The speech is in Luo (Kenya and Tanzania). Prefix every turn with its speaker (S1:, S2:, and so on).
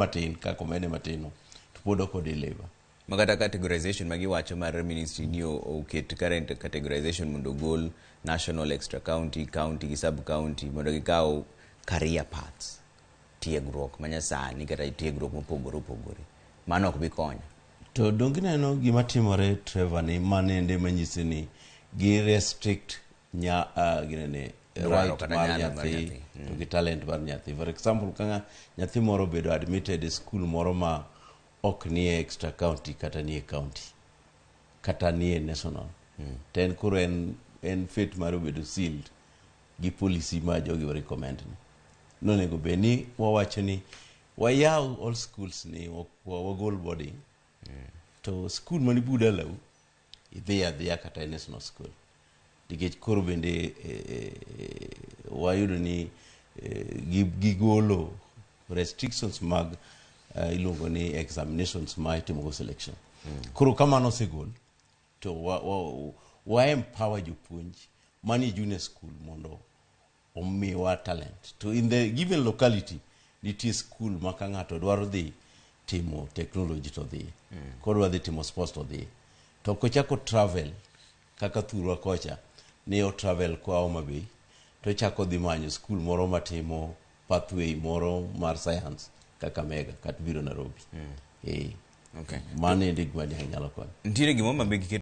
S1: Matin kaka omede matin no to pod ok odeliver.
S2: Makata categorization ma giwacho mar ministry ni oket current categorization mondo ogol national, extra county, county gi sub county mondo gikaw career paths, tiegruok manyasani kata tiegruok mopogore opogore, mano ok bi konyo.
S1: To donge ineno gima timore, Trevor, ni manende manyisi ni gi restrict nya ginene
S2: dwaro
S1: right
S2: kata
S1: mar
S2: nyalo mar
S1: nyathi
S2: nyathi.
S1: To gi talent mar nyathi. For example, ka nyathi moro obedo admitted e school moro ma ok nie extra county kata nie county kata nie national, to en koro en fate mar obedo sealed gi policy ma jogi recommend ni nonego bed ni wawacho ni wayaw all schools ni wagol boarding to school mani Budalau idhi adhiya kata e national school, nikech koro bende wayudo ni gigolo restrictions mag iluongo ni examinations ma itimogo selection. Koro kamano osegol to wa empower jopuonj manie junior school mondo omiwa talent. To in the given locality nitie school ma ka ng'ato dwaro dhi timo technology to dhi, kodwa dhi timo sports to dhi, to ok ochako travel kaka thurwa kocha ni o travel koa Homa Bay to ochako dhi manyo school moro matimo pathway moro mar science kaka Mega kata biro Nairobi.
S2: Okay.
S1: Mano ende gima nyalo konyo.
S2: Nitiere gimoro ma be giketo.